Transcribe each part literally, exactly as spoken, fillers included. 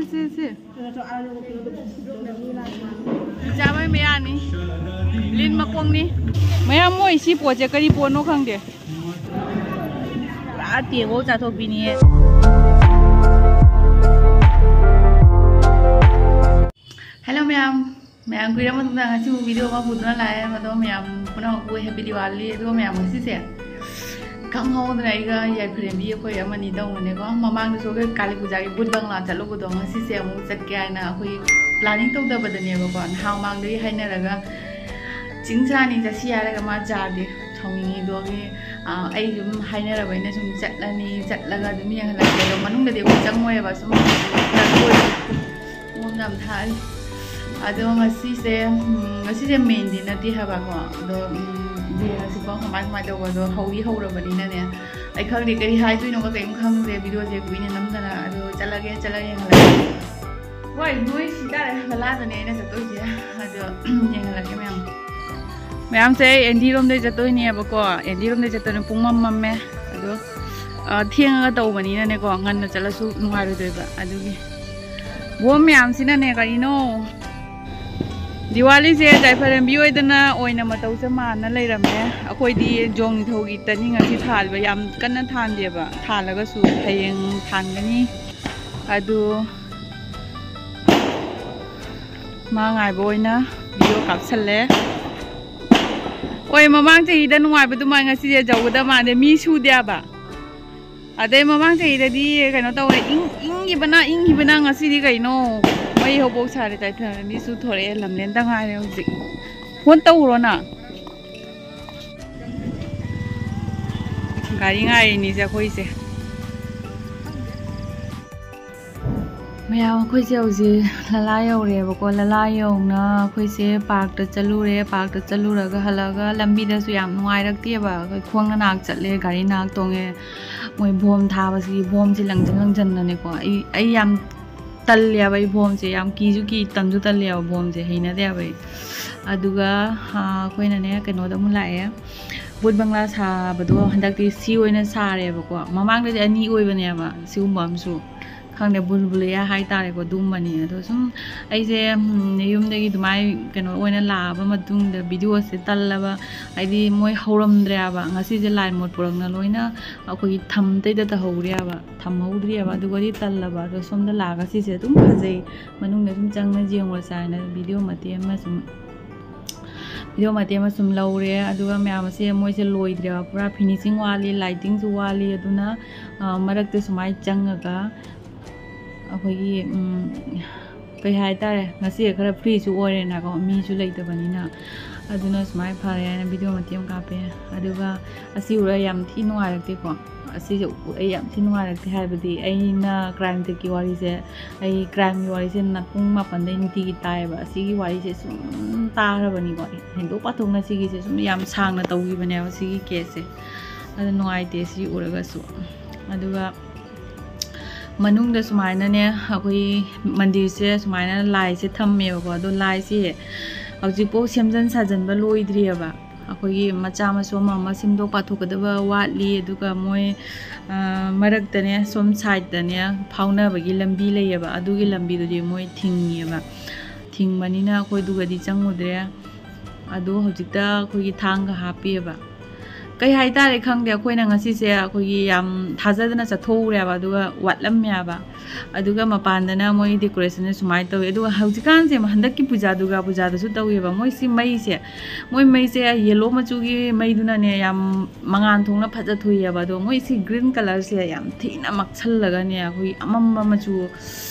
ꯁꯤ, ꯁꯤ꯫ ꯆꯥꯕꯩ ꯃꯌꯥꯅꯤ꯫ ꯂꯤꯟ ꯃꯈꯣꯡꯅꯤ꯫ ꯃꯌꯥꯝ, ꯃꯣꯏ ꯁꯤ ꯄꯣꯠꯁꯦ ꯀꯔꯤ ꯄꯣꯠꯅꯣ ꯈꯪꯗꯦ꯫ ꯄꯨꯔꯥ ꯇꯦꯡꯒꯣ ꯆꯥꯊꯣꯛꯄꯤꯅꯤꯌꯦ꯫ Hello ꯃꯌꯥꯝ꯫ ꯃꯌꯥꯝ ꯀꯨꯏꯔ ꯃꯇꯨꯡꯗ ꯉꯁꯤꯃꯨꯛ video ꯑꯃ ꯄꯨꯗꯨꯅ ꯂꯥꯛꯑꯦ꯫ ꯑꯗꯣ ꯃꯌꯥꯝ ꯄꯨꯝꯅꯃꯛꯄꯨ Happy Diwali꯫ ꯑꯗꯨꯒ ꯃꯌꯥꯝ, ꯉꯁꯤꯁꯦ ꯈꯪꯍꯧꯗꯅ ꯑꯩꯒ ꯌꯥꯏꯐꯔꯦꯝꯕꯤ ꯑꯩꯈꯣꯏ ꯑꯃꯅꯤ ꯇꯧꯕꯅꯦꯀꯣ꯫ ꯃꯃꯥꯡꯗꯁꯨ ꯑꯩꯈꯣꯏ ꯀꯥꯂꯤ ꯄꯨꯖꯥꯒꯤ ꯕꯨꯠ ꯕꯪꯂꯥ ꯆꯠꯂꯨꯕꯗꯣ, ꯉꯁꯤꯁꯦ ꯑꯃꯨꯛ ꯆꯠꯀꯦ ꯍꯥꯏꯅ ꯑꯩꯈꯣꯏ planning ꯇꯧꯗꯕꯗꯅꯦꯕꯀꯣ꯫ ꯅꯍꯥꯟ ꯃꯃꯥꯡꯗꯒꯤ ꯍꯥꯏꯅꯔꯒ ꯆꯤꯡ ꯁꯥꯅꯤ ꯆꯠꯁꯤ ꯍꯥꯏꯔꯒ ꯃꯥ ꯌꯥꯗꯦ, ꯁꯥꯎꯅꯤꯡꯉꯤ꯫ ꯑꯗꯨꯒꯤ, ꯑ, ꯑꯩ ꯑꯗꯨꯝ ꯍꯥꯏꯅꯔꯕ, ꯑꯩꯅ ꯁꯨꯝ ꯆꯠꯂꯅꯤ, ꯆꯠꯂꯒ ꯑꯗꯨꯝ ꯌꯦꯡꯍꯜꯂꯛꯀꯦ꯫ ꯑꯗꯣ ꯃꯅꯨꯡꯗꯗꯤ ꯑꯩꯈꯣꯏ ꯆꯪꯉꯣꯏꯕ, ꯁꯨꯝ ꯃꯣꯝꯗ ꯌꯥꯝ ꯊꯥꯏ꯫ ꯑꯗꯣ ꯉꯁꯤꯁꯦ, ꯎꯝ, ꯉꯁꯤꯁꯦ mainꯗꯤ ꯅꯠꯇꯦ ꯍꯥꯏꯕꯀꯣ꯫ ꯑꯗꯣ, ꯎꯝ, ꯌꯦꯡꯉꯁꯤꯀꯣ ꯀꯃꯥꯏ ꯀꯃꯥꯏ ꯇꯧꯕ꯫ ꯑꯗꯣ ꯍꯧꯗꯤ ꯍꯧꯔꯕꯅꯤꯅꯅꯦ, ꯑꯩ ꯈꯪꯗꯦ ꯀꯔꯤ ꯍꯥꯏꯗꯣꯏꯅꯣꯒ ꯀꯔꯤꯝ ꯈꯪꯗꯦ꯫ Videoꯁꯦ ꯀꯨꯏꯅ ꯅꯝꯗꯅ꯫ ꯑꯗꯣ ꯆꯠꯂꯒꯦ, ꯆꯠꯂꯒ ꯌꯦꯡꯍꯜꯂꯛꯀꯦ꯫ ꯍꯣꯏ, ꯅꯣꯏ ꯁꯤ ꯇꯥꯔꯦ, ꯂꯂꯥꯗꯅꯦ ꯑꯩꯅ ꯆꯠꯇꯣꯏꯁꯦ꯫ ꯑꯗꯣ ꯌꯦꯡꯍꯜꯂꯛꯀꯦ ꯃꯌꯥꯝ꯫ ꯃꯌꯥꯝꯁꯦ ꯑꯩ ꯑꯦꯟꯗꯤ ꯔꯣꯝꯗꯩ ꯆꯠꯇꯣꯏꯅꯦꯕꯀꯣ꯫ ꯑꯦꯟꯗꯤ ꯔꯣꯝꯗꯩ ꯆꯠꯇꯣꯏꯅꯦ, ꯄꯨꯡ ꯃꯝ ꯃꯝꯃꯦ꯫ ꯑꯗꯣ, ꯑ, ꯊꯦꯡꯉꯒ ꯇꯧꯕꯅꯤꯅꯅꯦꯀꯣ, ꯉꯟꯅ ꯆꯠꯂꯁꯨ ꯅꯨꯡꯉꯥꯏꯔꯣꯏꯗꯣꯏꯕ꯫ ꯑꯗꯨꯒꯤ ꯕꯣꯝ ꯃꯌꯥꯝꯁꯤꯅꯅꯦ ꯀꯔꯤꯅꯣ꯫ ꯗꯤꯋꯥꯂꯤꯁꯦ ꯌꯥꯏꯐꯔꯦꯝꯕꯤ ꯑꯣꯏꯗꯅ ꯑꯣꯏꯅ ꯃꯇꯧꯁꯦ ꯃꯥꯟꯅ ꯂꯩꯔꯝꯃꯦ꯫ ꯑꯩꯈꯣꯏꯗꯤ ꯌꯣꯡ ꯅꯤꯡꯊꯧꯒꯤ ꯇꯅꯤ ꯉꯁꯤ ꯊꯥꯜꯂꯤꯕ, ꯌꯥꯝ ꯀꯟꯅ ꯊꯥꯟꯗꯦꯕ, ꯊꯥꯜꯂꯒꯁꯨ ꯍꯌꯦꯡ ꯊꯥꯟꯒꯅꯤ꯫ ꯑꯗꯨ ꯃꯥ ꯉꯥꯏꯕ ꯑꯣꯏꯅ video ꯀꯥꯞꯁꯜꯂꯦ꯫ ꯍꯣꯏ, ꯃꯃꯥꯡ ꯆꯍꯤꯗ ꯅꯨꯡꯉꯥꯏꯕ ꯑꯗꯨꯃꯥꯏ ꯉꯁꯤꯁꯦ ꯌꯧꯒꯗꯕ ꯃꯥꯟꯗꯦ, ꯃꯤ ꯁꯨꯗꯦꯕ꯫ ꯑꯗꯩ ꯃꯃꯥꯡ ꯆꯍꯤꯗꯗꯤ ꯀꯩꯅꯣ ꯇꯧꯋꯦ, ꯏꯪ-, ꯏꯪꯈꯤꯕꯅ, ꯏꯪꯈꯤꯕꯅ꯫ ꯉꯁꯤꯗꯤ ꯀꯩꯅꯣ, ꯃꯩ ꯍꯧꯕꯧ ꯁꯥꯔꯦ꯫ ꯇꯥꯏꯊꯔ ꯃꯤꯁꯨ ꯊꯣꯔꯛꯑꯦ, ꯂꯝꯂꯦꯟꯗ ꯉꯥꯏꯔꯦ ꯍꯧꯖꯤꯛ꯫ Phone ꯇꯧꯔꯣ ꯅꯪ꯫ ꯒꯥꯔꯤ ꯉꯥꯏꯔꯤꯅꯤꯁꯦ ꯑꯩꯈꯣꯏꯁꯦ꯫ ꯃꯌꯥꯝ, ꯑꯩꯈꯣꯏꯁꯦ ꯍꯧꯖꯤꯛ ꯂꯂꯥ ꯌꯧꯔꯦꯕꯀꯣ꯫ ꯂꯂꯥ ꯌꯧꯅ ꯑꯩꯈꯣꯏꯁꯦ parkꯇ ꯆꯠꯂꯨꯔꯦ꯫ Parkꯇ ꯆꯠꯂꯨꯔꯒ ꯍꯜꯂꯛꯑꯒ ꯂꯝꯕꯤꯗꯁꯨ ꯌꯥꯝ ꯅꯨꯡꯉꯥꯏꯔꯛꯇꯦꯕ꯫ ꯑꯩꯈꯣꯏ ꯈꯣꯡꯅ ꯅꯍꯥꯛ ꯆꯠꯂꯦ, ꯒꯥꯔꯤ ꯅꯍꯥꯛ ꯇꯣꯡꯉꯦ꯫ ꯃꯣꯏ ꯕꯣꯝ ꯊꯥꯕꯁꯤ, ꯕꯣꯝꯁꯤ ꯂꯪꯁꯤꯟ ꯂꯪꯁꯤꯟꯗꯅꯦꯀꯣ꯫ ꯑꯩ, ꯑꯩ ꯌꯥꯝ ꯇꯜꯂꯦꯕ꯫ ꯑꯩ ꯕꯣꯝꯁꯦ ꯌꯥꯝ ꯀꯤꯁꯨ ꯀꯤ, ꯇꯟꯁꯨ ꯇꯜꯂꯦꯕ ꯕꯣꯝꯁꯦ, ꯍꯩꯅꯗꯦꯕ ꯑꯩ꯫ ꯑꯗꯨꯒ, ꯑꯥ, ꯑꯩꯈꯣꯏꯅꯅꯦ ꯀꯩꯅꯣꯗ ꯑꯃꯨꯛ ꯂꯥꯛꯑꯦ꯫ ꯕꯨꯠ ꯕꯪꯂꯥ ꯁꯥꯕꯗꯣ ꯍꯟꯗꯛꯇꯤ ꯁꯤ ꯑꯣꯏꯅ ꯁꯥꯔꯦꯕꯀꯣ꯫ ꯃꯃꯥꯡꯗꯗꯤ ꯑꯅꯤ ꯑꯣꯏꯕꯅꯦꯕ ꯁꯤꯒꯨꯝꯕ ꯑꯃꯁꯨ꯫ ꯈꯪꯗꯦ, ꯕꯨꯜꯕꯨꯂꯤꯌꯥ ꯍꯥꯏꯇꯥꯔꯦꯀꯣ, ꯑꯗꯨꯒꯨꯝꯕꯅꯤ꯫ ꯑꯗꯣ ꯁꯨꯝ ꯑꯩꯁꯦ, ꯎꯝ, ꯌꯨꯝꯗꯒꯤ ꯑꯗꯨꯃꯥꯏꯅ ꯀꯩꯅꯣ ꯑꯣꯏꯅ ꯂꯥꯛꯑꯕ ꯃꯇꯨꯡꯗ ꯚꯤꯗꯤꯑꯣꯁꯦ ꯇꯜꯂꯕ, ꯍꯥꯏꯗꯤ ꯃꯣꯏ ꯍꯧꯔꯝꯗ꯭ꯔꯦꯕ꯫ ꯉꯁꯤꯁꯦ ꯂꯥꯏ ꯃꯣꯠ ꯄꯨꯔꯛꯅ ꯂꯣꯏꯅ ꯑꯩꯈꯣꯏꯒꯤ ꯊꯝꯇꯩꯗ ꯇꯧꯍꯧꯔꯦꯕ, ꯊꯝꯍꯧꯗ꯭ꯔꯦꯕ꯫ ꯑꯗꯨꯒꯗꯤ ꯇꯜꯂꯕ꯫ ꯑꯗꯣ ꯁꯣꯝꯗ ꯂꯥꯛꯑꯒ ꯁꯤꯁꯦ ꯑꯗꯨꯝ ꯐꯖꯩ, ꯃꯅꯨꯡꯗ ꯁꯨꯝ ꯆꯪꯅ ꯌꯦꯡꯉꯨꯔꯁꯦ ꯍꯥꯏꯅ ꯚꯤꯗꯤꯑꯣ ꯃꯇꯦꯛ ꯑꯃ ꯁꯨꯝ ꯚꯤꯗꯤꯑꯣ ꯃꯇꯦꯛ ꯑꯃ ꯁꯨꯝ ꯂꯧꯔꯦ꯫ ꯑꯗꯨꯒ ꯃꯌꯥꯝ ꯑꯁꯦ ꯃꯣꯏꯁꯦ ꯂꯣꯏꯗ꯭ꯔꯦꯕ, ꯄꯨꯔꯥ ꯐꯤꯅꯤꯁꯤꯡ ꯋꯥꯠꯂꯤ, ꯂꯥꯏꯇꯤꯡꯁꯨ ꯋꯥꯠꯂꯤ꯫ ꯑꯗꯨꯅ, ꯑ, ꯃꯔꯛꯇ ꯁꯨꯃꯥꯏꯅ ꯆꯪꯉꯒ ꯑꯩꯈꯣꯏꯒꯤ, ꯎꯝ, ꯀꯩ ꯍꯥꯏꯇꯥꯔꯦ, ꯉꯁꯤ ꯈꯔ ꯐ꯭ꯔꯤꯁꯨ ꯑꯣꯏꯔꯦꯅꯀꯣ, ꯃꯤꯁꯨ ꯂꯩꯇꯕꯅꯤꯅ꯫ ꯑꯗꯨꯅ ꯁꯨꯃꯥꯏꯅ ꯐꯔꯦ ꯍꯥꯏꯅ ꯚꯤꯗꯤꯑꯣ ꯃꯇꯦꯛ ꯑꯃ ꯀꯥꯞꯄꯦ꯫ ꯑꯗꯨꯒ ꯑꯁꯤ ꯎꯔ ꯌꯥꯝ ꯊꯤ ꯅꯨꯡꯉꯥꯏꯔꯛꯇꯦꯀꯣ꯫ ꯑꯁꯤꯁꯦ ꯎ-, ꯑꯩ ꯌꯥꯝ ꯊꯤ ꯅꯨꯡꯉꯥꯏꯔꯛꯇꯦ, ꯍꯥꯏꯕꯗꯤ ꯑꯩꯅ ꯀ꯭ꯔꯥꯏꯝ ꯇꯦꯛꯀꯤ ꯋꯥꯔꯤꯁꯦ, ꯑꯩ ꯀ꯭ꯔꯥꯏꯝꯒꯤ ꯋꯥꯔꯤꯁꯦ ꯅ-, ꯄꯨꯡ ꯃꯥꯄꯟꯗꯩ ꯅꯨꯡꯇꯤꯒꯤ ꯇꯥꯏꯌꯦꯕ꯫ ꯑꯁꯤꯒꯤ ꯋꯥꯔꯤꯁꯦ ꯁꯨꯝ ꯇꯥꯈ꯭ꯔꯕꯅꯤꯀꯣ, ꯍꯦꯟꯗꯣꯛ ꯄꯥꯊꯣꯛꯅ ꯁꯤꯒꯤꯁꯦ ꯁꯨꯝ ꯌꯥꯝ ꯁꯥꯡꯅ ꯇꯧꯈꯤꯕꯅꯦꯕ ꯁꯤꯒꯤ ꯀꯦꯁꯁꯦ꯫ ꯑꯗꯨ ꯅꯨꯡꯉꯥꯏꯇꯦ ꯁꯤ ꯎꯔꯒꯁꯨ꯫ ꯑꯗꯨꯒ ꯃꯅꯨꯡꯗ ꯁꯨꯃꯥꯏꯅꯅꯦ, ꯑꯩꯈꯣꯏ ꯃꯟꯗꯤꯔꯁꯦ ꯁꯨꯃꯥꯏꯅ ꯂꯥꯏꯁꯦ ꯊꯝꯃꯦꯕꯀꯣ꯫ ꯑꯗꯣ ꯂꯥꯏꯁꯦ ꯍꯧꯖꯤꯛꯐꯥꯎ ꯁꯦꯝꯖꯤꯟ ꯁꯥꯖꯤꯟꯕ ꯂꯣꯏꯗ꯭ꯔꯤꯑꯕ꯫ ꯑꯩꯈꯣꯏꯒꯤ ꯃꯆꯥ ꯃꯁꯨ ꯑꯃ ꯑꯃ ꯁꯦꯝꯗꯣꯛ ꯄꯥꯊꯣꯛꯀꯗꯕ ꯋꯥꯠꯂꯤ꯫ ꯑꯗꯨꯒ ꯃꯣꯏ, ꯑ, ꯃꯔꯛꯇꯅꯦ, ꯁꯣꯝ ꯁꯥꯏꯗꯇꯅꯦ ꯐꯥꯎꯅꯕꯒꯤ ꯂꯝꯕꯤ ꯂꯩꯌꯦꯕ, ꯑꯗꯨꯒꯤ ꯂꯝꯕꯤꯗꯨꯗꯤ ꯃꯣꯏ ꯊꯤꯡꯉꯤꯑꯕ꯫ ꯊꯤꯡꯕꯅꯤꯅ ꯑꯩꯈꯣꯏꯗꯨꯒꯗꯤ ꯆꯪꯉꯨꯗ꯭ꯔꯦ꯫ ꯑꯗꯣ ꯍꯧꯖꯤꯛꯇ ꯑꯩꯈꯣꯏꯒꯤ ꯊꯥꯡꯒ ꯍꯥꯞꯄꯤꯑꯕ꯫ ꯀꯩ ꯍꯥꯏꯇꯥꯔꯦ ꯈꯪꯗꯦ, ꯑꯩꯈꯣꯏꯅ ꯉꯁꯤꯁꯦ ꯑꯩꯈꯣꯏꯒꯤ ꯌꯥꯝ ꯊꯥꯖꯗꯅ ꯆꯠꯊꯣꯛꯎꯔꯦꯕ, ꯑꯗꯨꯒ ꯋꯥꯠꯂꯝꯃꯦꯕ꯫ ꯑꯗꯨꯒ ꯃꯄꯥꯟꯗꯅ ꯃꯣꯏ decorationꯁꯦ ꯁꯨꯃꯥꯏꯅ ꯇꯧꯋꯤ꯫ ꯑꯗꯨꯒ ꯍꯧꯖꯤꯛꯀꯥꯟꯁꯦ ꯍꯟꯗꯛꯀꯤ ꯄꯨꯖꯥ, ꯗꯨꯔꯒꯥ ꯄꯨꯖꯥꯗꯁꯨ ꯇꯧꯋꯦꯕ, ꯃꯣꯏꯁꯤ ꯃꯩꯁꯦ, ꯃꯣꯏ ꯃꯩꯁꯦ yellow ꯃꯆꯨꯒꯤ ꯃꯩꯗꯨꯅꯅꯦ ꯌꯥꯝ ꯃꯉꯥꯟ ꯊꯣꯛꯅ ꯐꯖꯊꯣꯛꯏꯑꯕ꯫ ꯑꯗꯣ ꯃꯣꯏꯁꯤ green colourꯁꯦ ꯌꯥꯝ ꯊꯤꯅ ꯃꯛꯁꯜꯂꯒꯅꯦ, ꯑꯩꯈꯣꯏꯒꯤ ꯑꯃꯝꯕ ꯃꯆꯨ,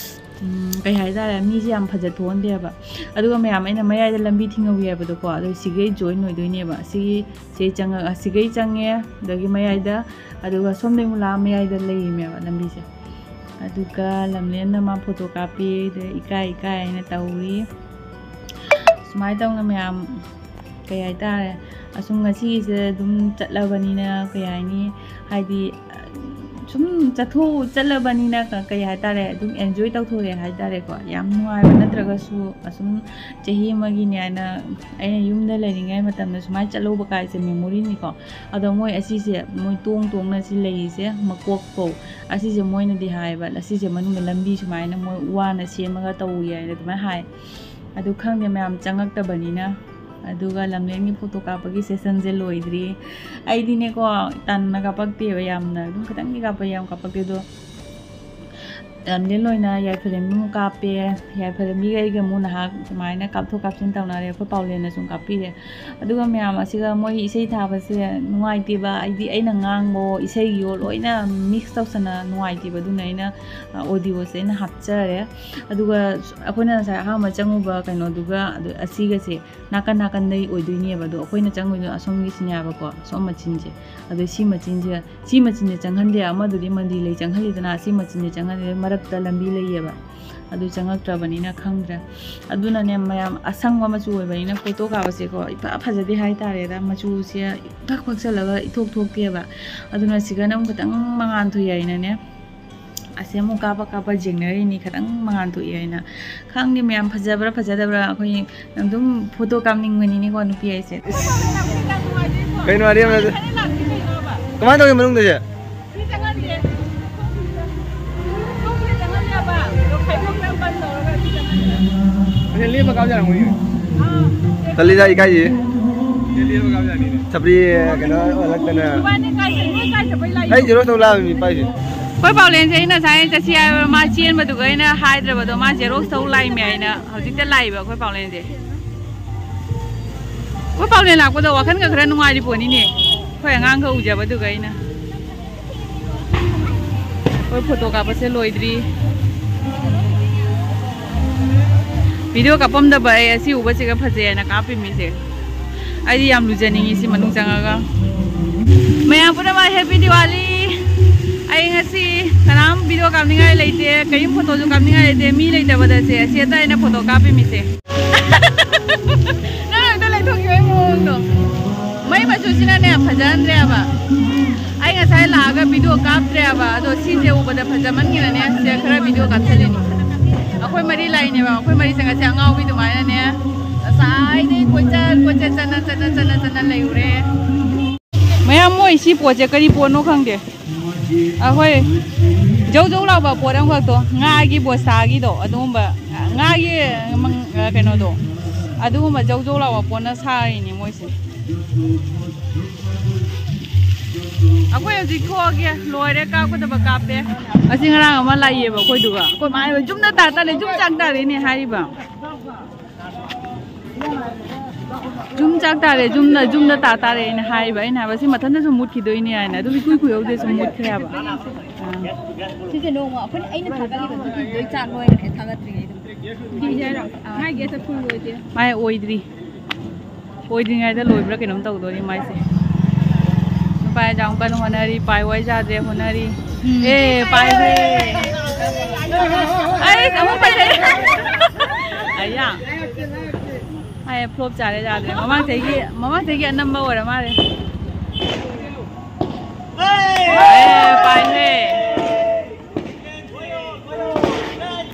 ꯎꯝ, ꯀꯩ ꯍꯥꯏꯇꯥꯔꯦ, ꯃꯤꯁꯦ ꯌꯥꯝ ꯐꯖ ꯊꯣꯛꯍꯟꯗꯦꯕ꯫ ꯑꯗꯨꯒ ꯃꯌꯥꯝ, ꯑꯩꯅ ꯃꯌꯥꯏꯗ ꯂꯝꯕꯤ ꯊꯤꯡꯍꯧꯏ ꯍꯥꯏꯕꯗꯣꯀꯣ, ꯑꯗꯣ ꯁꯤꯒꯩ join ꯑꯣꯏꯗꯣꯏꯅꯦꯕ꯫ ꯁꯤꯒꯤ, ꯁꯤ ꯆꯪꯉꯒ, ꯁꯤꯒꯩ ꯆꯪꯉꯦ, ꯑꯗꯒꯤ ꯃꯌꯥꯏꯗ, ꯑꯗꯨꯒ ꯁꯣꯝꯗꯩ ꯑꯃꯨꯛ ꯂꯥꯛꯑ ꯃꯌꯥꯏꯗ ꯂꯩꯔꯤꯅꯦꯕ ꯂꯝꯕꯤꯁꯦ꯫ ꯑꯗꯨꯒ ꯂꯝꯂꯦꯟꯅ ꯃꯥ photo ꯀꯥꯞꯄꯤ, ꯑꯗꯩ ꯏꯀꯥꯏ ꯏꯀꯥꯏ ꯍꯥꯏꯅ ꯇꯧꯔꯤ꯫ ꯁꯨꯃꯥꯏꯅ ꯇꯧꯅ ꯃꯌꯥꯝ, ꯀꯩ ꯍꯥꯏꯇꯥꯔꯦ, ꯑꯁꯨꯝ ꯉꯁꯤꯒꯤꯁꯦ ꯑꯗꯨꯝ ꯆꯠꯂꯕꯅꯤꯅ, ꯀꯩ ꯍꯥꯏꯅꯤ, ꯍꯥꯏꯗꯤ, ꯁꯨꯝ ꯆꯠꯊꯣꯛ ꯆꯠꯂꯕꯅꯤꯅ ꯀ- ꯀꯩ ꯍꯥꯏꯇꯥꯔꯦ, ꯑꯗꯨꯝ ꯑꯦꯟꯖꯣꯏ ꯇꯧꯊꯣꯛꯑꯦ ꯍꯥꯏꯇꯥꯔꯦꯀꯣ꯫ ꯌꯥꯝ ꯅꯨꯡꯉꯥꯏꯕ ꯅꯠꯇ꯭ꯔꯒꯁꯨ ꯑꯁꯨꯝ ꯆꯍꯤ ꯑꯃꯒꯤꯅꯦ ꯍꯥꯏꯅ ꯑꯩꯅ ꯌꯨꯝꯗ ꯂꯩꯔꯤꯉꯩ ꯃꯇꯝꯗ ꯁꯨꯃꯥꯏꯅ ꯆꯠꯍꯧꯕ ꯀꯥꯏꯁꯦ ꯃꯦꯃꯣꯔꯤꯅꯤꯀꯣ꯫ ꯑꯗꯣ ꯃꯣꯏ ꯑꯁꯤꯁꯦ, ꯃꯣꯏ ꯇꯣꯡ ꯇꯣꯡꯅ ꯁꯤ ꯂꯩꯔꯤꯁꯦ ꯃꯀꯣꯛ ꯐꯧ, ꯑꯁꯤꯁꯦ ꯃꯣꯏꯅꯗꯤ ꯍꯥꯏꯌꯦꯕ, ꯑꯁꯤꯁꯦ ꯃꯅꯨꯡꯗ ꯂꯝꯕꯤ ꯁꯨꯃꯥꯏꯅ ꯃꯣꯏ ꯋꯥꯅ ꯁꯦꯝꯃꯒ ꯇꯧꯏ ꯍꯥꯏꯅ ꯑꯗꯨꯃꯥꯏꯅ ꯍꯥꯏ꯫ ꯑꯗꯨ ꯈꯪꯗꯦ, ꯃꯌꯥꯝ ꯆꯪꯉꯛꯇꯕꯅꯤꯅ꯫ ꯑꯗꯨꯒ ꯂꯝꯂꯦꯟꯒꯤ ꯐꯣꯇꯣ ꯀꯥꯞꯄꯒꯤ ꯁꯦꯁꯟꯁꯦ ꯂꯣꯏꯗ꯭ꯔꯤ꯫ ꯑꯩꯗꯤꯅꯦꯀꯣ, ꯇꯟꯅ ꯀꯥꯞꯄꯛꯇꯦꯕ ꯌꯥꯝꯅ, ꯑꯗꯨꯝ ꯈꯤꯇꯪꯗꯤ ꯀꯥꯞꯄ, ꯌꯥꯝ ꯀꯥꯞꯄꯛꯇꯦ꯫ ꯑꯗꯣ ꯂꯝꯂꯦꯟ ꯑꯣꯏꯅ ꯌꯥꯏꯐꯔꯦꯝꯕꯤ ꯑꯃꯨꯛ ꯀꯥꯞꯄꯦ꯫ ꯌꯥꯏꯐꯔꯦꯝꯕꯤꯒ ꯑꯩꯒ ꯑꯃꯨꯛ ꯅꯍꯥꯛ ꯁꯨꯃꯥꯏꯅ ꯀꯥꯞꯊꯣꯛ ꯀꯥꯞꯁꯤꯟ ꯇꯧꯅꯔꯦ꯫ ꯑꯩꯈꯣꯏ ꯄꯥꯎꯂꯦꯟꯅ ꯁꯨꯝ ꯀꯥꯞꯄꯤꯔꯦ꯫ ꯑꯗꯨꯒ ꯃꯌꯥꯝ ꯑꯁꯤꯒ ꯃꯣꯏ ꯏꯁꯩ ꯊꯥꯕꯁꯦ ꯅꯨꯡꯉꯥꯏꯇꯦꯕ, ꯍꯥꯏꯗꯤ ꯑꯩꯅ ꯉꯥꯡꯕꯣ ꯏꯁꯩꯒꯤꯌꯣ ꯂꯣꯏꯅ ꯃꯤꯛꯁ ꯇꯧꯁꯟꯅ ꯅꯨꯡꯉꯥꯏꯇꯦꯕ꯫ ꯑꯗꯨꯅ ꯑꯩꯅ ꯑꯣꯗꯤꯑꯣꯁꯦ ꯑꯩꯅ ꯍꯥꯞꯆꯔꯦ꯫ ꯑꯗꯨꯒ ꯑꯩꯈꯣꯏꯅ ꯉꯁꯥꯏ ꯑꯍꯥꯟꯕ ꯆꯪꯉꯨꯕ ꯀꯩꯅꯣꯗꯨꯒ ꯑꯗꯨ ꯑꯁꯤꯒꯁꯦ ꯅꯥꯀꯟ ꯅꯥꯀꯟꯗꯩ ꯑꯣꯏꯗꯣꯏꯅꯦꯕ꯫ ꯑꯗꯣ ꯑꯩꯈꯣꯏꯅ ꯆꯪꯉꯨꯏꯗꯣ ꯑꯁꯣꯝꯒꯤꯁꯤꯅꯦꯕꯀꯣ, ꯑꯁꯣꯝ ꯃꯆꯤꯟꯁꯦ꯫ ꯑꯗꯣ ꯁꯤ ꯃꯆꯤꯟꯁꯦ, ꯁꯤ ꯃꯆꯤꯟꯁꯦ ꯆꯪꯍꯟꯗꯦ, ꯑꯃꯗꯨꯗꯤ ꯃꯟꯗꯤꯔ ꯂꯩ ꯆꯪꯍꯜꯂꯤꯗꯅ, ꯁꯤ ꯃꯆꯤꯟꯁꯦ ꯆꯪꯍꯟꯗꯦ, ꯃꯔꯛꯇ ꯂꯝꯕꯤ ꯂꯩꯌꯦꯕ꯫ ꯑꯗꯨ ꯆꯪꯉꯛꯇ꯭ꯔꯕꯅꯤꯅ ꯈꯪꯗ꯭ꯔꯦ꯫ ꯑꯗꯨꯅꯅꯦ ꯃꯌꯥꯝ, ꯑꯁꯪꯕ ꯃꯆꯨ ꯑꯣꯏꯕꯅꯤꯅ ꯐꯣꯇꯣ ꯀꯥꯞꯄꯁꯦꯀꯣ ꯏꯐ ꯐꯖꯗꯦ ꯍꯥꯏꯇꯥꯔꯦꯗ, ꯃꯆꯨꯁꯦ ꯏꯐ ꯐꯛꯆꯜꯂꯒ ꯏꯊꯣꯛ ꯊꯣꯛꯇꯦꯕ꯫ ꯑꯗꯨꯅ ꯁꯤꯒꯅ ꯑꯃꯨꯛ ꯈꯤꯇꯪ ꯃꯉꯥꯟ ꯊꯣꯛꯑꯦ ꯍꯥꯏꯅꯅꯦ, ꯑꯁꯤ ꯑꯃꯨꯛ ꯀꯥꯞꯄ ꯀꯥꯞꯄ ꯌꯦꯡꯅꯔꯤꯅꯤ, ꯈꯤꯇꯪ ꯃꯉꯥꯟ ꯊꯣꯛꯑꯦ ꯍꯥꯏꯅ꯫ ꯈꯪꯗꯦ ꯃꯌꯥꯝ, ꯐꯖꯕ꯭ꯔꯥ ꯐꯖꯗꯕ꯭ꯔꯥ, ꯑꯩꯈꯣꯏ ꯑꯗꯨꯝ ꯐꯣꯇꯣ ꯀꯥꯞꯅꯤꯡꯕꯅꯤꯅꯦꯀꯣ ꯅꯨꯄꯤ ꯍꯥꯏꯁꯦ꯫ ꯀꯩꯅꯣ ꯑꯔꯦꯝꯕꯗ? ꯀꯃꯥꯏꯅ ꯇꯧꯒꯦ ꯃꯅꯨꯡꯗꯁꯦ? ꯂꯦꯞꯄ ꯀꯥꯞ ꯌꯥꯔꯝꯒꯅꯤ꯫ ꯇꯜꯂꯤꯗ, ꯏꯀꯥꯏꯖꯩꯌꯦ꯫ ꯁꯄ꯭ꯔꯤ ꯀꯩꯅꯣ ꯑꯣꯜꯂꯛꯇꯅ꯫ ꯑꯩ ꯖꯦꯔꯣꯛꯁ ꯇꯧ ꯂꯥꯛꯑꯃꯤ ꯄꯥꯏꯁꯦ꯫ ꯑꯩꯈꯣꯏ ꯄꯥꯎꯂꯦꯟꯁꯦ ꯑꯩꯅ ꯉꯁꯥꯏ ꯆꯠꯁꯤ ꯍꯥꯏꯕ ꯃꯥ ꯆꯦꯟꯕꯗꯨꯒ ꯑꯩꯅ ꯍꯥꯏꯗ꯭ꯔꯕꯗꯣ ꯃꯥ ꯖꯦꯔꯣꯛꯁ ꯇꯧ ꯂꯥꯛꯏꯃꯦ ꯍꯥꯏꯅ ꯍꯧꯖꯤꯛꯇ ꯂꯥꯛꯏꯕ ꯑꯩꯈꯣꯏ ꯄꯥꯎꯂꯦꯟꯁꯦ꯫ ꯑꯩꯈꯣꯏ ꯄꯥꯎꯂꯦꯟ ꯂꯥꯛꯄꯗꯣ ꯋꯥꯈꯜꯒ ꯈꯔ ꯅꯨꯡꯉꯥꯏꯔꯤ ꯄꯣꯠꯅꯤꯅꯦ, ꯑꯩꯈꯣꯏ ꯑꯉꯥꯡꯒ ꯎꯖꯕꯗꯨꯒ ꯑꯩꯅ꯫ ꯑꯩꯈꯣꯏ ꯐꯣꯇꯣ ꯀꯥꯞꯄꯁꯦ ꯂꯣꯏꯗ꯭ꯔꯤ꯫ ꯚꯤꯗꯤꯑꯣ ꯀꯥꯞꯄꯝꯗꯕ ꯑꯩ ꯑꯁꯤ ꯎꯕꯁꯤꯒ ꯐꯖꯩ ꯍꯥꯏꯅ ꯀꯥꯞꯄꯤꯃꯤꯁꯦ꯫ ꯑꯩꯗꯤ ꯌꯥꯝ ꯂꯨꯖꯅꯤꯡꯉꯤ ꯁꯤ ꯃꯅꯨꯡ ꯆꯪꯉꯒ꯫ ꯃꯌꯥꯝ ꯄꯨꯝꯅꯃꯛ ꯍꯦꯄꯤ ꯗꯤꯋꯥꯂꯤ꯫ ꯑꯩ ꯉꯁꯤ ꯀꯅꯥꯝ ꯚꯤꯗꯤꯑꯣ ꯀꯥꯞꯅꯤꯡꯉꯥꯏ ꯂꯩꯇꯦ, ꯀꯔꯤꯝ ꯐꯣꯇꯣꯁꯨ ꯀꯥꯞꯅꯤꯡꯉꯥꯏ ꯂꯩꯇꯦ꯫ ꯃꯤ ꯂꯩꯇꯕꯗ ꯁꯦ ꯑꯁꯤ ꯑꯇ ꯑꯩꯅ ꯐꯣꯇꯣ ꯀꯥꯞꯄꯤꯃꯤꯁꯦ꯫ ꯅꯪ ꯑꯝꯇ ꯂꯩꯊꯣꯛꯈꯤꯕꯒꯤ ꯃꯑꯣꯡꯗꯣ꯫ ꯃꯩ ꯃꯆꯨꯁꯤꯅꯅꯦ ꯐꯖꯍꯟꯗ꯭ꯔꯦꯕ꯫ ꯑꯩ ꯉꯁꯥꯏ ꯂꯥꯛꯑꯒ ꯚꯤꯗꯤꯑꯣ ꯀꯥꯞꯇ꯭ꯔꯦꯕ, ꯑꯗꯣ ꯁꯤꯁꯦ ꯎꯕꯗ ꯐꯖꯃꯟꯈꯤꯗꯅꯦ ꯁꯤꯗ ꯈꯔ ꯚꯤꯗꯤꯑꯣ ꯀꯥꯞꯁꯜꯂꯤꯅꯤ꯫ ꯑꯩꯈꯣꯏ ꯃꯔꯤ ꯂꯥꯛꯏꯅꯦꯕ, ꯑꯩꯈꯣꯏ ꯃꯔꯤꯁꯦ ꯉꯁꯤ ꯑꯉꯥꯎꯕꯤ ꯑꯗꯨꯃꯥꯏꯅꯅꯦ ꯉꯁꯥꯏꯗꯩ ꯀꯣꯏꯆꯠ ꯀꯣꯏꯆꯠ ꯆꯠꯅ ꯆꯠꯅ ꯆꯠꯅ ꯆꯠꯅ ꯂꯩꯔꯨꯔꯦ꯫ ꯃꯌꯥꯝ, ꯃꯣꯏ ꯁꯤ ꯄꯣꯠꯁꯦ ꯀꯔꯤ ꯄꯣꯠꯅꯣ ꯈꯪꯗꯦ꯫ ꯑꯩꯈꯣꯏ ꯖꯧ ꯖꯧ ꯂꯥꯎꯕ ꯄꯣꯠ ꯑꯃꯈꯛꯇꯣ, ꯉꯥꯒꯤ ꯕꯣꯁꯥꯒꯤꯗꯣ, ꯑꯗꯨꯒꯨꯝꯕ ꯉꯥꯒꯤ ꯃꯪ-, ꯀꯩꯅꯣꯗꯣ, ꯑꯗꯨꯒꯨꯝꯕ ꯖꯧ ꯖꯧ ꯂꯥꯎꯕ ꯄꯣꯠꯅ ꯁꯥꯔꯤꯅꯦ ꯃꯣꯏꯁꯦ꯫ ꯑꯩꯈꯣꯏ ꯍꯧꯖꯤꯛ ꯊꯣꯛꯑꯒꯦ, ꯂꯣꯏꯔꯦ, ꯀꯥꯞꯀꯗꯕ ꯀꯥꯞꯄꯦ꯫ ꯑꯁꯤ ꯉꯔꯥꯡ ꯑꯃ ꯂꯥꯛꯏꯌꯦꯕ ꯑꯩꯈꯣꯏꯗꯨꯒ꯫ ꯑꯩꯈꯣꯏ ꯃꯥ ꯍꯥꯏꯕ, "ꯌꯨꯝꯗ ꯇꯥ ꯇꯥꯔꯦ, ꯌꯨꯝ ꯆꯥꯛ ꯇꯥꯔꯦꯅꯦ" ꯍꯥꯏꯔꯤꯕ꯫ "ꯌꯨꯝ ꯆꯥꯛ ꯇꯥꯔꯦ, ꯌꯨꯝꯗ, ꯌꯨꯝꯗ ꯇꯥ ꯇꯥꯔꯦ" ꯑꯩꯅ ꯍꯥꯏꯔꯤꯕ꯫ ꯑꯩꯅ ꯍꯥꯏꯕ, "ꯁꯤ ꯃꯊꯟꯇ ꯁꯨꯝ ꯃꯨꯠꯈꯤꯗꯣꯏꯅꯦ" ꯍꯥꯏꯅ꯫ ꯑꯗꯨꯝ ꯏꯀꯨꯏ ꯀꯨꯏꯍꯧꯗꯦ, ꯁꯨꯝ ꯃꯨꯠꯈ꯭ꯔꯦ ꯍꯥꯏꯕ꯫ ꯑꯥ꯫ ꯁꯤꯁꯦ ꯅꯣꯡꯃ ꯑꯩꯈꯣꯏꯅ, ꯑꯩꯅ ꯊꯥꯒꯠꯂꯤꯕ ꯚꯤꯗꯤꯑꯣꯗꯣ ꯑꯩ ꯆꯥꯛ ꯂꯣꯏꯈ꯭ꯔꯦ ꯊꯥꯒꯠꯇ꯭ꯔꯤꯉꯩꯗ꯫ ꯃꯥꯏ ꯑꯣꯏꯗ꯭ꯔꯤ꯫ ꯑꯣꯏꯗ꯭ꯔꯤꯉꯩꯗ ꯂꯣꯏꯕ꯭ꯔꯥ ꯀꯩꯅꯣꯝ ꯇꯧꯗꯣꯔꯤ ꯃꯥꯏꯁꯦ꯫ ꯅꯨꯄꯥ ꯌꯥꯝ ꯀꯟꯅ ꯍꯣꯠꯅꯔꯤ, ꯄꯥꯏ ꯋꯥꯏ ꯌꯥꯗ꯭ꯔꯦ, ꯍꯣꯠꯅꯔꯤ꯫ ꯎꯝ꯫ ꯑꯦ, ꯄꯥꯏꯈ꯭ꯔꯦ꯫ ꯑꯩ ꯑꯃꯨꯛ ꯄꯥꯏꯈ꯭ꯔꯦ꯫ ꯑꯌꯥ꯫ ꯑꯩ ꯐ꯭ꯂꯣꯞ ꯆꯥꯔꯦ, ꯌꯥꯗ꯭ꯔꯦ꯫ ꯃꯃꯥꯡ ꯆꯍꯤꯒꯤ, ꯃꯃꯥꯡ ꯆꯍꯤꯒꯤ ꯑꯅꯝꯕ ꯑꯣꯏꯔ ꯃꯥꯜꯂꯦ꯫ ꯑꯦ, ꯄꯥꯏꯈ꯭ꯔꯦ꯫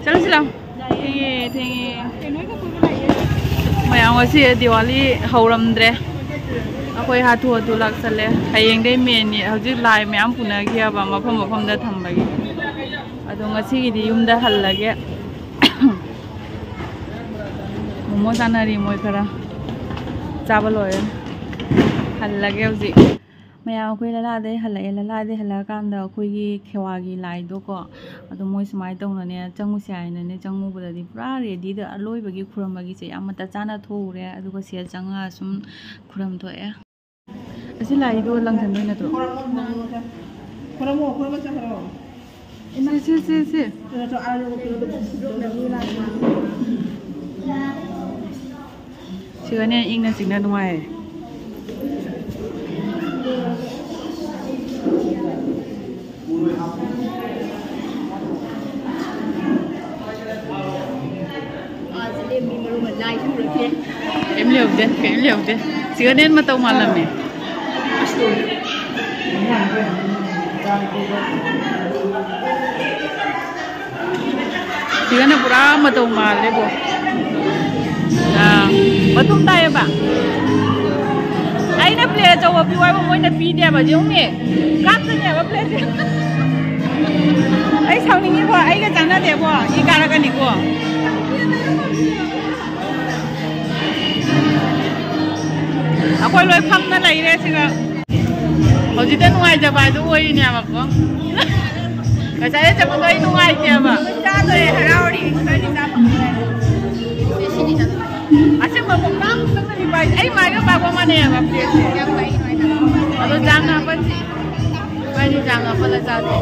ꯆꯠꯂꯁꯤ ꯂꯥꯎ꯫ ꯊꯦꯡꯉꯦ, ꯊꯦꯡꯉꯦ꯫ ꯃꯌꯥꯝ, ꯉꯁꯤ ꯗꯤꯋꯥꯂꯤ ꯍꯧꯔꯝꯗ꯭ꯔꯦ꯫ ꯑꯩꯈꯣꯏ ꯍꯥꯊꯨ ꯍꯥꯊꯨ ꯂꯥꯛꯁꯜꯂꯦ꯫ ꯍꯌꯦꯡꯗꯩ ꯃꯦꯟꯅꯤ꯫ ꯍꯧꯖꯤꯛ ꯂꯥꯏ ꯃꯌꯥꯝ ꯄꯨꯅꯈꯤꯑꯕ ꯃꯐꯝ ꯃꯐꯝꯗ ꯊꯝꯕꯒꯤ꯫ ꯑꯗꯣ ꯉꯁꯤꯒꯤꯗꯤ ꯌꯨꯝꯗ ꯍꯜꯂꯒꯦ꯫ ꯃꯣꯃꯣ ꯆꯥꯅꯔꯤ ꯃꯣꯏ ꯈꯔ꯫ ꯆꯥꯕ ꯂꯣꯏꯔꯦ꯫ ꯍꯜꯂꯒꯦ ꯍꯧꯖꯤꯛ꯫ ꯃꯌꯥꯝ, ꯑꯩꯈꯣꯏ ꯂꯂꯥꯗꯩ ꯍꯜꯂꯛꯑꯦ꯫ ꯂꯂꯥꯗꯩ ꯍꯜꯂꯛꯑꯀꯥꯟꯗ ꯑꯩꯈꯣꯏꯒꯤ ꯈꯦꯋꯥꯒꯤ ꯂꯥꯏꯗꯣꯀꯣ, ꯑꯗꯣ ꯃꯣꯏ ꯁꯨꯃꯥꯏꯅ ꯇꯧꯅꯅꯦ, ꯆꯪꯉꯨꯁꯦ ꯍꯥꯏꯅꯅꯦ, ꯆꯪꯉꯨꯕꯗꯗꯤ ꯄꯨꯔꯥ ꯔꯦꯗꯤꯗ ꯑꯔꯣꯏꯕꯒꯤ ꯈꯨꯔꯝꯕꯒꯤꯁꯦ ꯌꯥꯝ ꯃꯇꯠ ꯆꯥꯅ ꯊꯣꯛꯎꯔꯦ꯫ ꯑꯗꯨꯒ ꯁꯤꯗ ꯆꯪꯉꯒ ꯁꯨꯝ ꯈꯨꯔꯝ ꯊꯣꯛꯑꯦ꯫ ꯑꯁꯤ ꯂꯥꯏꯗꯣ ꯂꯪꯁꯟꯗꯣꯏ ꯅꯠꯇ꯭ꯔꯣ? ꯈꯨꯔꯝꯃꯣ, ꯈꯨꯔꯝꯃ ꯆꯠꯈ꯭ꯔꯣ꯫ ꯁꯤ, ꯁꯤ, ꯁꯤ, ꯁꯤ꯫ ꯁꯤꯒꯅꯦ ꯏꯪꯅ ꯆꯤꯛꯅ ꯅꯨꯡꯉꯥꯏ꯫ ꯀꯩꯝ ꯂꯩꯍꯧꯗꯦ, ꯀꯩꯝ ꯂꯩꯍꯧꯗꯦ꯫ ꯁꯤꯒꯅꯦ ꯃꯇꯧ ꯃꯥꯜꯂꯝꯃꯦ꯫ ꯁꯤꯒꯅ ꯄꯨꯔꯥ ꯃꯇꯧ ꯃꯥꯜꯂꯦꯕꯣ꯫ ꯑꯥ, ꯃꯇꯨꯝ ꯇꯥꯏꯌꯦꯕ꯫ ꯑꯩꯅ ꯄ꯭ꯂꯦꯠ ꯑꯆꯧꯕ ꯄꯤꯌꯨ ꯍꯥꯏꯕ ꯃꯣꯏꯅ ꯄꯤꯗꯦꯕ꯫ ꯌꯦꯡꯉꯨꯅꯦ, ꯀꯥꯞꯇꯣꯏꯅꯦꯕ ꯄ꯭ꯂꯦꯠꯁꯦ꯫ ꯑꯩ ꯁꯥꯎꯅꯤꯡꯉꯤꯕꯣ, ꯑꯩꯒ ꯆꯥꯟꯅꯗꯦꯕꯣ, ꯏ ꯀꯥꯔꯛꯀꯅꯤꯀꯣ꯫ ꯑꯩꯈꯣꯏ ꯂꯣꯏ ꯐꯝꯅ ꯂꯩꯔꯦ ꯁꯤꯒ꯫ ꯍꯧꯖꯤꯛꯇ ꯅꯨꯡꯉꯥꯏꯖꯕ ꯍꯥꯏꯗꯣ ꯑꯣꯏꯔꯤꯅꯦꯕꯀꯣ꯫ ꯉꯁꯥꯏ ꯆꯠꯄꯗꯣ ꯑꯩ ꯅꯨꯡꯉꯥꯏꯇꯦꯕ꯫ ꯆꯥꯗꯣꯔꯦ, ꯍꯔꯥꯎꯔꯤ꯫ ꯈꯔꯗꯤ ꯆꯥ ꯐꯪꯗꯣꯔꯦ꯫ ꯑꯁꯦꯡꯕ ꯃꯨꯛꯕꯥꯡ ꯑꯃꯨꯛꯇꯪꯗꯅꯤ ꯄꯥꯏꯁꯦ꯫ ꯑꯩ ꯃꯥꯏꯒ ꯄꯥꯛꯄ ꯃꯥꯟꯅꯩꯌꯦꯕ ꯄ꯭ꯂꯦꯠꯁꯦ꯫ ꯑꯗꯣ ꯆꯥꯡꯅ ꯍꯥꯞꯄꯟꯁꯤ꯫ ꯏꯕꯥꯅꯤ ꯆꯥꯡꯅ ꯍꯥꯞꯄꯜꯂ ꯆꯥꯁꯦ꯫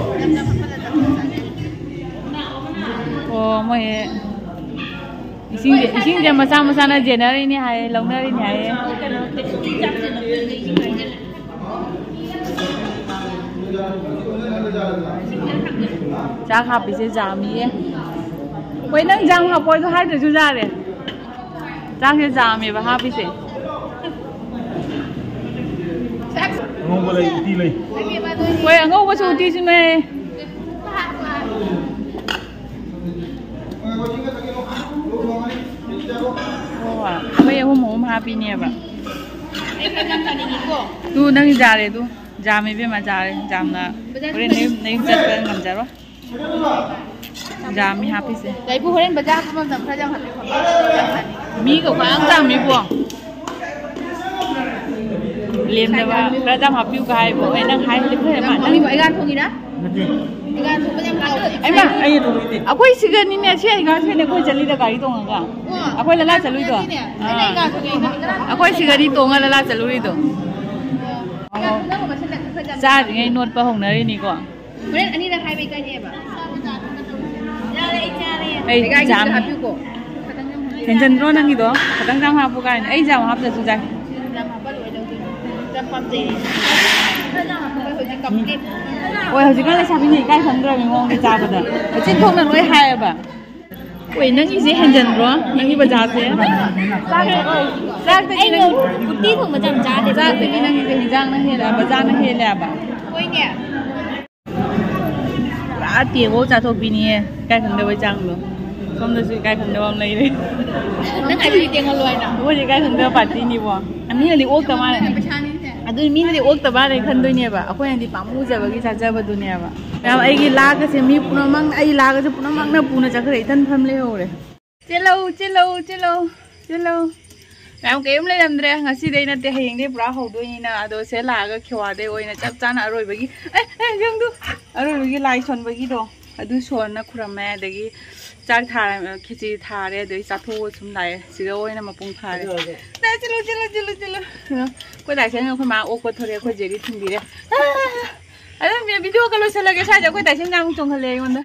ꯑꯣ, ꯃꯣꯏ ꯏꯁꯤꯡꯁꯦ, ꯏꯁꯤꯡꯁꯦ ꯃꯆꯥ ꯃꯆꯥꯅ ꯌꯦꯟꯅꯔꯤꯅꯤ ꯍꯥꯏꯌꯦ, ꯂꯧꯅꯔꯤꯅꯤ ꯍꯥꯏꯌꯦ꯫ ꯆꯥꯛ ꯍꯥꯞꯄꯤꯁꯦ ꯖꯥꯝꯃꯤꯌꯦ꯫ ꯍꯣꯏ, ꯅꯪ ꯖꯥꯝ ꯍꯥꯞꯄꯣꯏꯗꯣ ꯍꯥꯏꯗ꯭ꯔꯁꯨ ꯌꯥꯔꯦ꯫ ꯆꯥꯛꯁꯦ ꯖꯥꯝꯃꯦꯕ ꯍꯥꯞꯄꯤꯁꯦ꯫ ꯑꯉꯧꯕ ꯂꯩ, ꯎꯇꯤ ꯂꯩ꯫ ꯍꯣꯏ, ꯑꯉꯧꯕꯁꯨ ꯎꯇꯤꯁꯨ ꯂꯩ꯫ ꯍꯣꯏ, ꯍꯣꯏ꯫ ꯑꯩꯈꯣꯏ ꯑꯍꯨꯝ ꯑꯍꯨꯝ ꯍꯥꯞꯄꯤꯅꯦꯕ꯫ ꯑꯩ ꯈꯔ ꯌꯥꯝ ꯆꯥꯅꯤꯡꯉꯤꯀꯣ꯫ ꯇꯨ, ꯅꯪ ꯖꯥꯔꯦ ꯇꯨ꯫ ꯖꯥꯝ ꯏꯕꯦꯝꯃ ꯖꯥꯔꯦ꯫ ꯖꯥꯝꯅ ꯍꯣꯔꯦꯟ ꯅꯌꯨꯝ, ꯅꯌꯨꯝ ꯆꯠꯄ ꯉꯝꯖꯔꯣꯏ꯫ ꯖꯥꯝ ꯃꯤ ꯍꯥꯞꯄꯤꯁꯦ꯫ ꯂꯩꯕꯨ ꯍꯣꯔꯦꯟ ꯕꯖꯥꯔ ꯍꯥꯞꯄ ꯃꯇꯝ ꯈꯔ ꯌꯥꯝ ꯍꯥꯞꯄꯤꯌꯨ꯫ ꯃꯤꯒ ꯈ꯭ꯋꯥꯏ ꯌꯥꯝ ꯆꯥꯝꯃꯤꯕꯣ꯫ ꯂꯦꯝꯗꯕ ꯈꯔ ꯌꯥꯝ ꯍꯥꯞꯄꯤꯌꯨꯒ ꯍꯥꯏꯕꯣ꯫ ꯑꯩ ꯅꯪ ꯍꯥꯏꯔꯤꯁꯦ ꯐꯔꯦ ꯃꯥ꯫ ꯅꯪ ꯑꯩꯒꯥ ꯊꯣꯡꯉꯤꯔꯥ? ꯅꯠꯇꯦ꯫ ꯑꯩꯒꯥ ꯊꯣꯡꯕ ꯌꯥꯝ ꯍꯥꯎꯕꯅꯦ꯫ ꯑꯩꯃ, ꯑꯩꯒꯤ ꯊꯣꯡꯕ ꯅꯠꯇꯦ꯫ ꯑꯩꯈꯣꯏ ꯁꯤꯒꯅꯤꯅꯦ, ꯁꯤ ꯑꯩꯒꯥ ꯁꯤꯅꯦ ꯑꯩꯈꯣꯏ ꯆꯠꯂꯤꯗ ꯒꯥꯔꯤ ꯇꯣꯡꯉꯒ꯫ ꯑꯣ, ꯑꯩꯈꯣꯏ ꯂꯂꯥ ꯆꯠꯂꯨꯏꯗꯣ꯫ ꯑꯗꯨꯅꯦ꯫ ꯑꯩꯅ ꯑꯥ꯫ ꯑꯩꯒꯥ ꯊꯣꯡꯉꯦ, ꯑꯩꯅ ꯑꯩꯒꯥ ꯊꯣꯡꯉꯦ꯫ ꯑꯩꯈꯣꯏ ꯁꯤꯒꯅꯤ ꯇꯣꯡꯉ ꯂꯂꯥ ꯆꯠꯂꯨꯔꯤꯗꯣ꯫ ꯑꯣ꯫ ꯆꯥꯗ꯭ꯔꯤꯉꯩ ꯅꯣꯠꯄ ꯍꯧꯅꯔꯤꯅꯤꯀꯣ꯫ ꯍꯣꯔꯦꯟ ꯑꯅꯤꯔꯛ ꯍꯥꯏꯕ ꯏꯀꯥꯏꯅꯦꯕ꯫ ꯑꯩ ꯂꯩꯀꯥꯏꯒꯤꯁꯨ ꯖꯥꯝ ꯍꯥꯞꯄꯤꯌꯨꯀꯣ꯫ ꯍꯦꯟꯖꯟꯗ꯭ꯔꯣ ꯅꯪꯒꯤꯗꯣ? ꯈꯤꯇꯪ ꯌꯥꯝ ꯍꯥꯞꯄꯨ ꯀꯥꯏꯅ꯫ ꯑꯩ ꯖꯥꯝ ꯍꯥꯞꯇ꯭ꯔꯁꯨ ꯌꯥꯏ꯫ ꯌꯥꯝ ꯍꯥꯞꯄ ꯂꯣꯏ ꯂꯧꯗꯣꯏꯅꯦ꯫ ꯌꯥꯝ ꯄꯥꯝꯖꯩꯌꯦ꯫ ꯍꯣꯏ, ꯍꯧꯖꯤꯛꯀꯥꯟ ꯂꯩꯁꯥꯕꯤꯅ ꯏꯀꯥꯏ ꯈꯪꯗ꯭ꯔꯕꯅꯤ ꯃꯑꯣꯡꯗ ꯆꯥꯕꯗ꯫ ꯃꯆꯤꯟ ꯊꯣꯛꯅ ꯂꯣꯏ ꯍꯥꯏꯌꯦꯕ꯫ ꯍꯣꯏ, ꯅꯪꯒꯤꯁꯦ ꯍꯦꯟꯖꯟꯗ꯭ꯔꯣ? ꯅꯪꯒꯤ ꯕꯖꯥꯔꯁꯦ? ꯆꯥꯛꯇꯒꯤ ꯑꯩ ꯅꯪ-, ꯎꯇꯤ ꯊꯣꯡꯕꯁꯦ ꯌꯥꯝ ꯆꯥꯗꯦꯕ꯫ ꯆꯥꯛꯇꯒꯤ ꯅꯪꯒꯤꯁꯦ ꯍꯤꯟꯖꯥꯡꯅ ꯍꯦꯜꯂꯦ, ꯕꯖꯥꯔꯅ ꯍꯦꯜꯂꯦꯕ꯫ ꯍꯣꯏꯅꯦ꯫ ꯑꯇꯦꯡꯉꯣ ꯆꯥꯊꯣꯛꯄꯤꯅꯤꯌꯦ꯫ ꯏꯀꯥꯏ ꯈꯪꯗꯕꯩ ꯆꯥꯡꯗꯣ꯫ ꯁꯣꯝꯗꯁꯨ ꯏꯀꯥꯏ ꯈꯪꯗꯕ ꯑꯃ ꯂꯩꯔꯦ꯫ ꯅꯪ ꯑꯩꯁꯨ ꯏꯇꯦꯡꯍꯜꯂꯣ ꯍꯥꯏꯅ꯫ ꯑꯩꯈꯣꯏꯁꯦ ꯏꯀꯥꯏ ꯈꯪꯗꯕ ꯄꯥꯔꯇꯤꯅꯤꯕꯣ꯫ ꯃꯤꯅꯗꯤ ꯑꯣꯛꯇ ꯃꯥꯜꯂꯦ꯫ ꯑꯗꯨ ꯃꯤꯅꯗꯤ ꯑꯣꯛꯇ ꯃꯥꯜꯂꯦ ꯈꯟꯗꯣꯏꯅꯦꯕ, ꯑꯩꯈꯣꯏꯅꯗꯤ ꯄꯥꯝꯃꯨꯖꯕꯒꯤ ꯆꯥꯖꯕꯗꯨꯅꯦꯕꯕ꯫ ꯃꯌꯥꯝ ꯑꯩꯒꯤ ꯂꯥꯛꯀꯁꯦ ꯃꯤ ꯄꯨꯝꯅꯃꯛ, ꯑꯩ ꯂꯥꯛꯀꯁꯦ ꯄꯨꯝꯅꯃꯛꯅ ꯄꯨꯅ ꯆꯠꯈ꯭ꯔꯦ, ꯏꯊꯟ ꯐꯝ ꯂꯩꯍꯧꯔꯦ꯫ ꯆꯦꯜꯂꯧ, ꯆꯦꯜꯂꯧ, ꯆꯦꯜꯂꯧ, ꯆꯦꯜꯂꯧ꯫ ꯃꯌꯥꯝ ꯀꯔꯤꯝ ꯂꯩꯔꯝꯗ꯭ꯔꯦ꯫ ꯉꯁꯤꯗꯩ ꯅꯠꯇꯦ, ꯍꯌꯦꯡꯗꯩ ꯄꯨꯔꯥ ꯍꯧꯗꯣꯏꯅꯤꯅ꯫ ꯑꯗꯣ ꯁꯤꯗ ꯂꯥꯛꯑꯒ ꯈꯦꯋꯥꯗꯩ ꯑꯣꯏꯅ ꯆꯞ ꯆꯥꯅ ꯑꯔꯣꯏꯕꯒꯤ, ꯑꯦ, ꯑꯦ, ꯌꯦꯡꯗꯨ, ꯑꯔꯣꯏꯕꯒꯤ ꯂꯥꯏ ꯁꯣꯟꯕꯒꯤꯗꯣ ꯑꯗꯨ ꯁꯣꯟꯅ ꯈꯨꯔꯝꯃꯦ꯫ ꯑꯗꯒꯤ ꯆꯥꯛ ꯊꯥꯔ-, ꯈꯦꯆꯤ ꯊꯥꯔꯦ꯫ ꯑꯗꯩ ꯆꯥꯊꯣꯛꯑ ꯁꯨꯝ ꯂꯥꯛꯑꯦ꯫ ꯁꯤꯗ ꯑꯣꯏꯅ ꯃꯄꯨꯡ ꯐꯥꯔꯦ꯫ ꯆꯦꯜꯂꯧ, ꯆꯦꯜꯂꯧ, ꯆꯦꯜꯂꯧ, ꯆꯦꯜꯂꯧ꯫ ꯑꯩꯈꯣꯏ ꯗꯥꯏꯁꯟ ꯑꯩꯈꯣꯏ ꯃꯥ ꯑꯣꯛꯄ ꯊꯣꯔꯛꯑꯦ꯫ ꯑꯩꯈꯣꯏ ꯖꯦꯔꯤ ꯊꯤꯟꯕꯤꯔꯦ꯫ ꯑꯗꯨꯝ ꯚꯤꯗꯤꯑꯣꯒ ꯂꯣꯏꯁꯤꯜꯂꯒꯦ ꯁ꯭ꯋꯥꯏꯗ꯫ ꯑꯩꯈꯣꯏ ꯗꯥꯏꯁꯟ ꯑꯃꯨꯛ ꯆꯣꯡꯍꯜꯂꯦ ꯑꯩꯉꯣꯟꯗ꯫